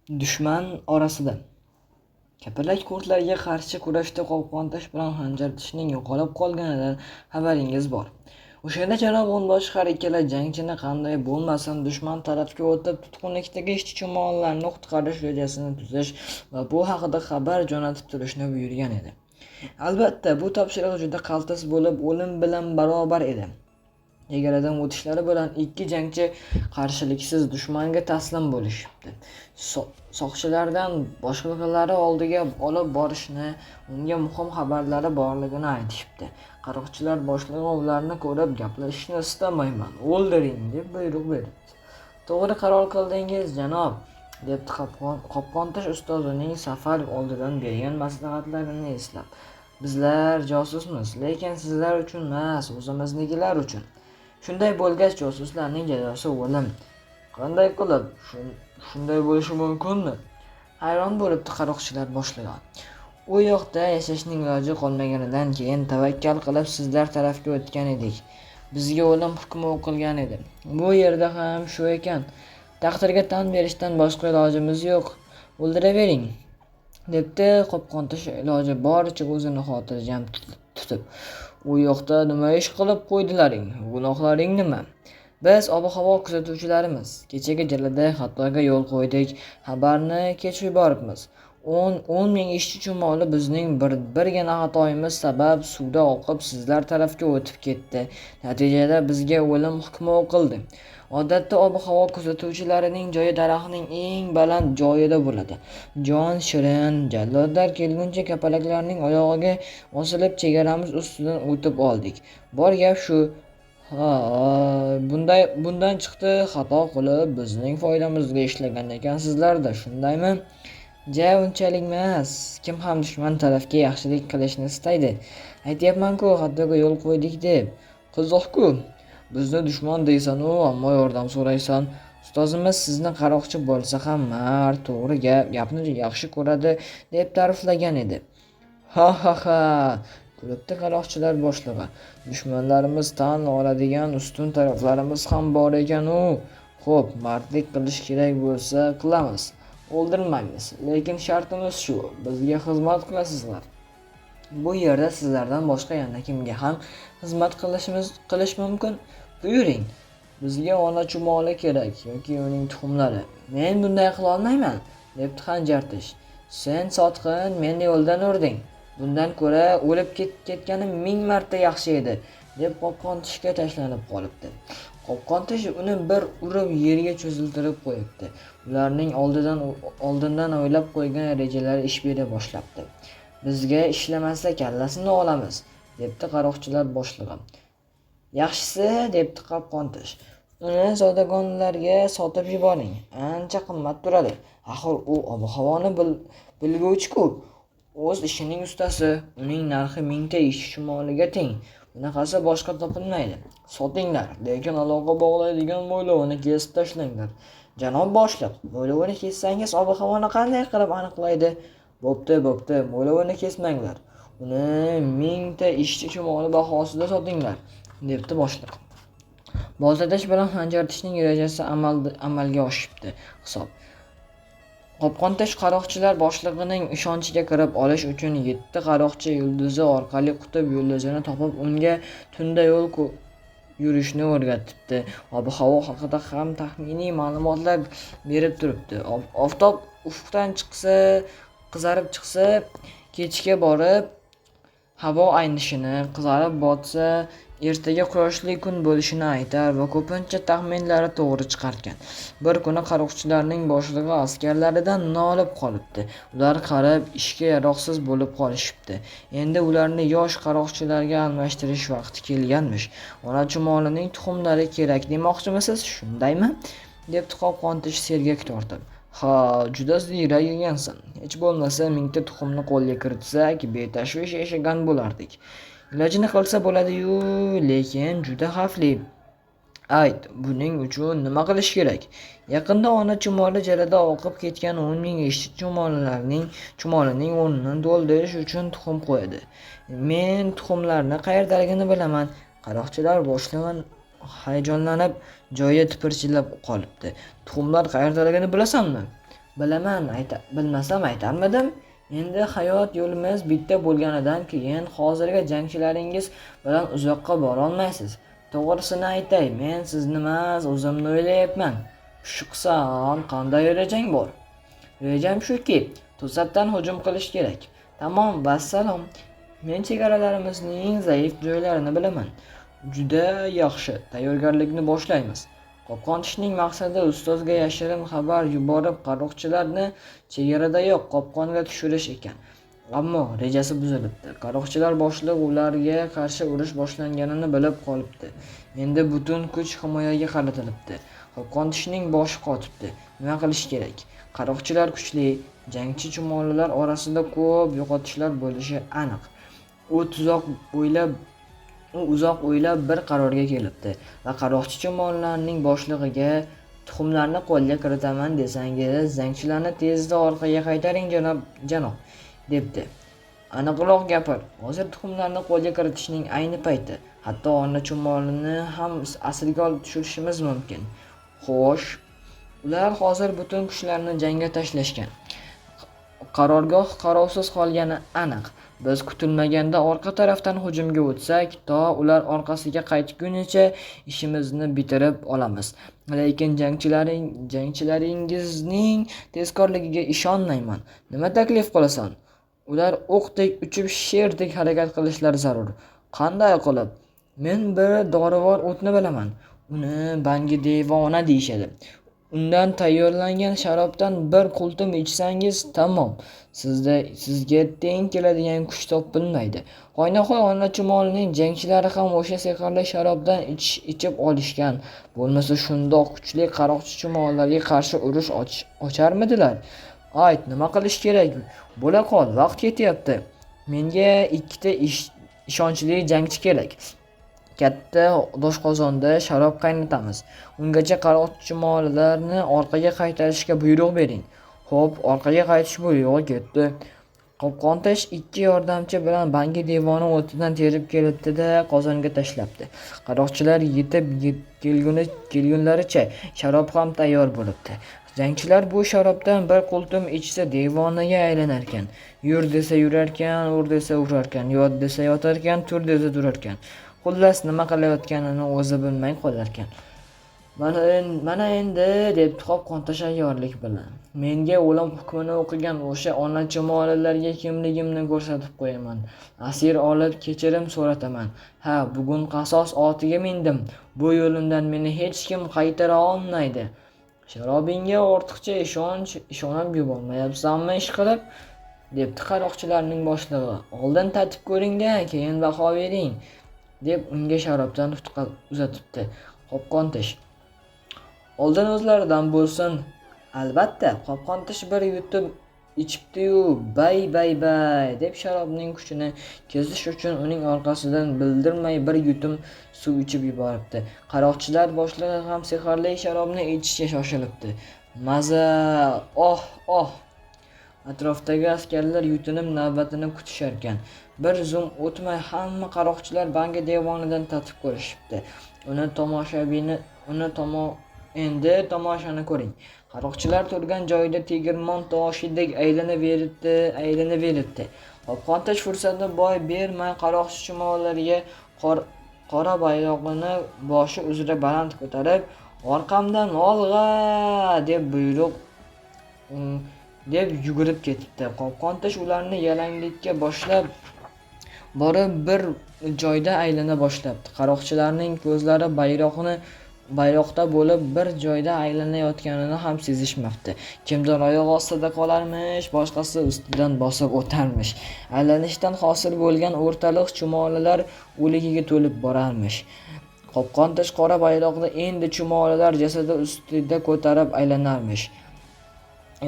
Dushman orasida. Kapalak qurtlarga qarshi kurashda qopqontish bilan xanjartishning yo'qolib qolganidan xabaringiz bor. O'shanda janob o'nboshi har ikkala jangchini qanday bo'lmasin dushman tarafga o'tib, tutqunlikdagi ishchi chumolilarni qutqarish rejasini tuzish va bu haqida xabar jo'natib turishni buyurgan edi. Albatta, bu topshiriq juda qaltis bo'lib, o'lim bilan barobar edi. Chegaradan o'tishlari bilan ikki jangchi qarshiliksiz dushmanga taslim bo'lishibdi. Soqchilardan boshliqlari oldiga olib borishni, unga muhim xabarlari borligini aytishibdi. Qaroqchilar boshlig'i ularni ko'rib, gaplashishni istamayman, o'ldiring, deb buyruq beribdi. To'g'ri qaror qildingiz, janob, debdi qopqontish ustozining safar oldidan bergan maslahatlarini eslab. Bizlar josusmiz, lekin sizlar uchunmas, o'zimiznikilar uchun. Shunday bo'lgach, josuslarning jazosi o'lim. Qanday qilib shunday bo'lishi mumkinmi? Hayron bo'libdi qaroqchilar boshlig'i. U yoqda yashashning iloji qolmaganidan keyin tavakkal qilib sizlar tarafga o'tgan edik. Bizga o'lim hukmi o'qilgan edi. Bu yerda ham shu ekan. Taqdirga tan berishdan boshqa ilojimiz yo'q. O'ldiravering, debdi qopqontish iloji boricha o'zini xotirjam tutib. U yoqda nima ish qilib qo'ydilaring? Gunohlaring nima? Biz ob-havo kuzatuvchilarimiz. Kechagi jalada xatoga yo'l qo'ydik. Xabarni kech yuboribmiz. 10 ming ishchi chumoli bizning birgina xatoyimiz sabab suvda oqib sizlar tarafga o'tib ketdi. Natijada bizga o'lim hukmi o'qildi. Odatda ob-havo kuzatuvchilarining joyi daraxtning eng baland joyida bo'ladi. Jon shirin, jallodlar kelguncha kapalaklarning oyog'iga osilib chegaramiz ustidan o'tib oldik. Bor gap shu. Ha, bundan chiqdi, xato qilib bizning foydamizga ishlagan ekansizlar-da, shundaymi? Ja, unchalikmas. Kim ham dushman tarafga yaxshilik qilishni istaydi? Aytyapman-ku, xatoga yo'l qo'ydik deb. Qiziq-ku. Bizni dushman deysan-u, ammo yordam so'raysan. Ustozimiz sizni qaroqchi bo'lsa ham mard, to'g'ri gapni yaxshi ko'radi deb ta'riflagan edi. Ha-ha-ha, kulibdi qaroqchilar boshlig'i. Dushmanlarimiz tan oladigan ustun taraflarimiz ham bor ekan-u. Xo'p, mardlik qilish kerak bo'lsa qilamiz. O'ldirmaymiz, lekin shartimiz shu, bizga xizmat qilasizlar. Bu yerda sizlardan boshqa yana kimga ham xizmat qilish mumkin? Buyuring. Bizga ona chumoli kerak yoki uning tuxumlari. Men bunday qila olmayman, debdi xanjartish. Sen sotqin, meni yo'ldan urding. Bundan ko'ra o'lib ketganim ming marta yaxshi edi, deb qopqontishga tashlanib qolibdi. Qopqontish uni bir urib yerga cho'ziltirib qo'yibdi. Ularning oldindan o'ylab qo'ygan rejalari ish bera boshlabdi. Bizga ishlamasa kallasini olamiz, debdi qaroqchilar boshlig'i. Yaxshisi, debdi qopqontish. Uni zodagonlarga sotib yuboring. Ancha qimmat turadi. Axir u ob-havoni bilguvchi-ku. O'z ishining ustasi. Uning narxi mingta ishchi chumoliga teng. Bunaqasi boshqa topilmaydi. Sotinglar, lekin aloqa bog'laydigan mo'ylovini kesib tashlanglar. Janob boshliq, mo'ylovini kessangiz ob-havoni qanday qilib aniqlaydi? Bo'pti, bo'pti, mo'ylovini kesmanglar. Uni mingta ishchi chumoli bahosida sotinglar, debdi boshliq. Boltatish bilan xanjartishning rejasi amalga oshibdi hisob. Qopqontish qaroqchilar boshlig'ining ishonchiga kirib olish uchun 7 qaroqchi yulduzi orqali qutb yulduzini topib, unga tunda yo'l yurishni o'rgatibdi. Ob-havo haqida ham taxminiy ma'lumotlar berib turibdi. Oftob ufqdan chiqsa, qizarib chiqsa, kechga borib havo aynishini, qizarib botsa, ertaga quyoshli kun bo'lishini aytar va ko'pincha taxminlari to'g'ri chiqarkan. Bir kuni qaroqchilarning boshlig'i askarlaridan nolib qolibdi. Ular qarib, ishga yaroqsiz bo'lib qolishibdi. Endi ularni yosh qaroqchilarga almashtirish vaqti kelganmish. Ona chumolining tuxumlari kerak demoqchimisiz, shundaymi? debdi qopqontish sergak tortib. Ha, juda ziyrak ekansan. Hech bo'lmasa mingta tuxumni qo'lga kiritsak, betashvish yashagan bo'lardik. Ilojini qilsa bo'ladi-yu, lekin juda xavfli. Ayt, buning uchun nima qilish kerak? Yaqinda ona chumoli jalada oqib ketgan 10 ming ishchi chumolining o'rnini to'ldirish uchun tuxum qo'yadi. Men tuxumlarni qayerdaligini bilaman. Qaroqchilar boshlig'i hayajonlanib, joyida tipirchilab qolibdi. Tuxumlar qayerdaligini bilasanmi? Bilaman, bilmasam aytarmidim? Endi hayot yo'limiz bitta bo'lganidan keyin hozirgi jangchilaringiz bilan uzoqqa borolmaysiz. To'g'risini aytay, men siznimas, o'zimni o'ylayapman. Pishiqsan, qanday rejang bor? Rejam shuki, to'satdan hujum qilish kerak. Tamom, vassalom. Men chegaralarimizning zaif joylarini bilaman. Juda yaxshi, tayyorgarlikni boshlaymiz. Qopqontishning maqsadi ustozga yashirin xabar yuborib, qaroqchilarni chegaradayoq qopqonga tushirish ekan. Ammo rejasi buzilibdi. Qaroqchilar boshlig'i ularga qarshi urush boshlanganini bilib qolibdi. Endi butun kuch himoyaga qaratilibdi. Qopqontishning boshi qotibdi. Nima qilish kerak? Qaroqchilar kuchli, jangchi chumolilar orasida ko'p yo'qotishlar bo'lishi aniq. U uzoq o'ylab bir qarorga kelibdi va qaroqchi chumolilarning boshlig'iga tuxumlarni qo'lga kiritaman desangiz, jangchilarni tezda orqaga qaytaring, janob, debdi. Aniqroq gapir. Hozir tuxumlarni qo'lga kiritishning ayni payti. Hatto ona chumolini ham asirga olib tushirishimiz mumkin. Xo'sh, ular hozir butun kuchlarini jangga tashlashgan. Qarorgoh qarovsiz qolgani aniq. Biz kutilmaganda orqa tarafdan hujumga o'tsak, to ular orqasiga qaytgunicha ishimizni bitirib olamiz. Lekin jangchilaringizning tezkorligiga ishonmayman. Nima taklif qilasan? Ular o'qdek uchib, sherdek harakat qilishlari zarur. Qanday qilib? Men bir dorivor o'tni bilaman. Uni bangi devona deyishadi. Undan tayyorlangan sharobdan bir qultum ichsangiz, tamom. Sizga teng keladigan kuch topilmaydi. Hoynahoy ona chumolining jangchilari ham o'sha sehrli sharobdan ichib olishgan. Bo'lmasa shundoq kuchli qaroqchi chumolilarga qarshi urush ocharmidilar? Ayt, nima qilish kerak? Bo'la qol, vaqt ketyapti. Menga ikkita ishonchli jangchi kerak. Katta doshqozonda sharob qaynatamiz. Ungacha qaroqchi chumolilarni orqaga qaytarishga buyruq bering. Xo'p, orqaga qaytish buyrug'i ketdi. Qopqontish ikki yordamchi bilan bangi devona o'tidan terib kelibdi-da, qozonga tashlabdi. Qaroqchilar yetib kelgunlaricha sharob ham tayyor bo'libdi. Jangchilar bu sharobdan bir qultum ichsa devonaga aylanarkan. Yur desa yurarkan, ur desa urarkan, yot desa yotarkan, tur desa turarkan. Xullas, nima qilayotganini o'zi bilmay qolarkan. Mana endi, debdi Qopqontish ayyorlik bilan. Menga o'lim hukmini o'qigan o'sha ona chumolilarga kimligimni ko'rsatib qo'yaman. Asir olib kechirim so'rataman. Ha, bugun qasos otiga mindim. Bu yo'limdan meni hech kim qaytara olmaydi. Sharobingga ortiqcha ishonib yubormayapsanmi ishqilib? Debdi qaroqchilarning boshlig'i. Oldin tatib ko'ring-da, keyin baho bering, deb unga sharobdan uzatibdi Qopqontish. Oldin o'zlaridan bo'lsin. Albatta, Qopqontish bir yutib ichibdi-yu, bay bay bay deb sharobning kuchini kesish uchun uning orqasidan bildirmay bir yutum suv ichib yuboribdi. Qaroqchilar boshlig'i ham sehrli sharobni ichishga shoshilibdi. Maza, oh oh. Atrofdagi askarlar yutinib navbatini kutisharkan. Bir zum o'tmay hamma qaroqchilar bangi devonidan tatib ko'rishibdi. Endi tomoshani ko'ring. Qaroqchilar turgan joyida tegirmon toshidek aylanaveribdi. Qopqontish fursatni boy bermay qaroqchi chumolilarga qora bayrog'ini boshi uzra baland ko'tarib, orqamdan olg'a deb buyruq deb yugurib ketibdi. Qopqontish ularni yalanglikka boshlab borib bir joyda aylana boshlabdi. Qaroqchilarning ko'zlari bayroqda bo'lib bir joyda aylanayotganini ham sezishmabdi. Kimdir oyoq ostida qolarmish, boshqasi ustidan bosib o'tarmish. Aylanishdan hosil bo'lgan o'rtaliq chumolilar o'ligiga to'lib borarmish. Qopqontish qora bayroqni endi chumolilar jasadi ustida ko'tarib aylanarmish.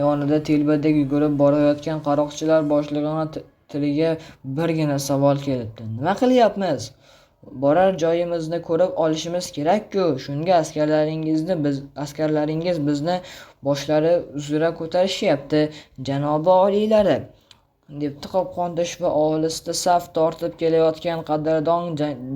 Yonida telbadek yugurib borayotgan qaroqchilar boshlig'ini tiliga birgina savol kelibdi. Nima qilyapmiz? Borar joyimizni ko'rib olishimiz kerak-ku. Shunga askarlaringiz bizni boshlari uzra ko'tarishyapti, janobi oliylari. Debdi Qopqontish va olisda saf tortib kelayotgan qadrdon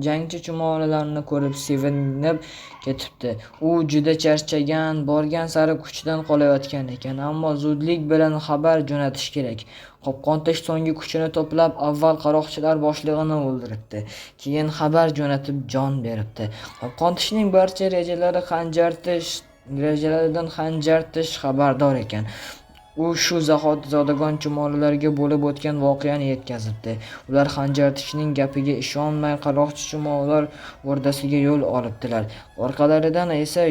jangchi chumolilarni ko'rib sevinib ketibdi. U juda charchagan, borgan sari kuchdan qolayotgan ekan, ammo zudlik bilan xabar jo'natish kerak. Qopqontish so'nggi kuchini to'plab, avval qaroqchilar boshlig'ini o'ldiribdi, keyin xabar jo'natib jon beribdi. Qopqontishning barcha rejalaridan Xanjartish xabardor ekan. U shu zahoti zodagon chumolilarga bo'lib o'tgan voqeani yetkazibdi. Ular Xanjartishning gapiga ishonmay qaroqchi chumolilar o'rdasiga yo'l olibdilar. Orqalaridan esa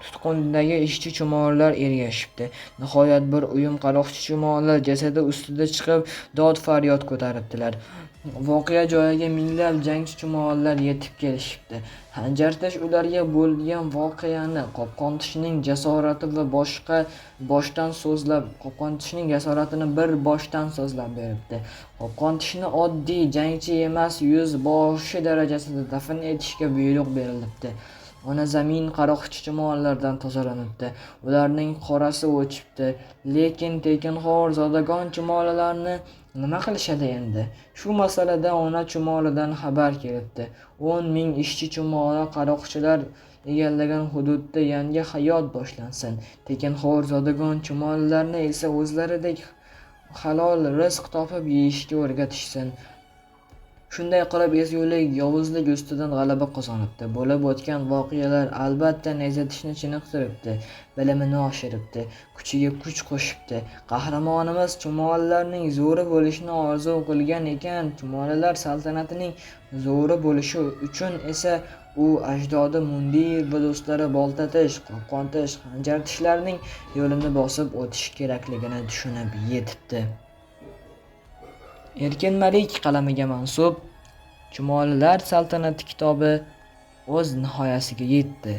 tutqundagi ishchi chumolilar ergashibdi. Nihoyat bir uyum qaroqchi chumolilar jasadi ustida chiqib dod-faryod ko'taribdilar. Voqea joyiga minglab jangchi chumolilar yetib kelishibdi. Xanjartish ularga bo'lgan voqeani Qopqontishning jasorati va boshqa boshdan so'zlab Qopqontishning jasoratini bir boshdan so'zlab beribdi. Qopqontishni oddiy jangchi emas, yuzboshi darajasida dafn etishga buyruq berilibdi. Ona zamin qaroqchi chumolilardan tozalanibdi. Ularning qorasi o'chibdi. Lekin tekinxo'r zodagon chumolilarni nima qilishadi endi? Shu masalada ona chumolidan xabar kelibdi. 10 ming ishchi chumoli qaroqchilar egallagan hududda yangi hayot boshlansin. Tekinxo'r zodagon chumolilarni esa o'zlaridek halol rizq topib yeyishga o'rgatishsin. Shunday qilib ezgulik yovuzlik ustidan g'alaba qozonibdi. Bo'lib o'tgan voqealar albatta Nayzatishni chiniqtiribdi, bilimini oshiribdi, kuchiga kuch qo'shibdi. Qahramonimiz chumolilarning zo'ri bo'lishini orzu qilgan ekan. Chumolilar saltanatining zo'ri bo'lishi uchun esa u ajdodi Mundir va do'stlari Boltatish, Qopqontish, Xanjartishlarning yo'lini bosib o'tishi kerakligini tushunib yetibdi. Erkin Malik qalamiga mansub Chumolilar saltanati kitobi o'z nihoyasiga yetdi.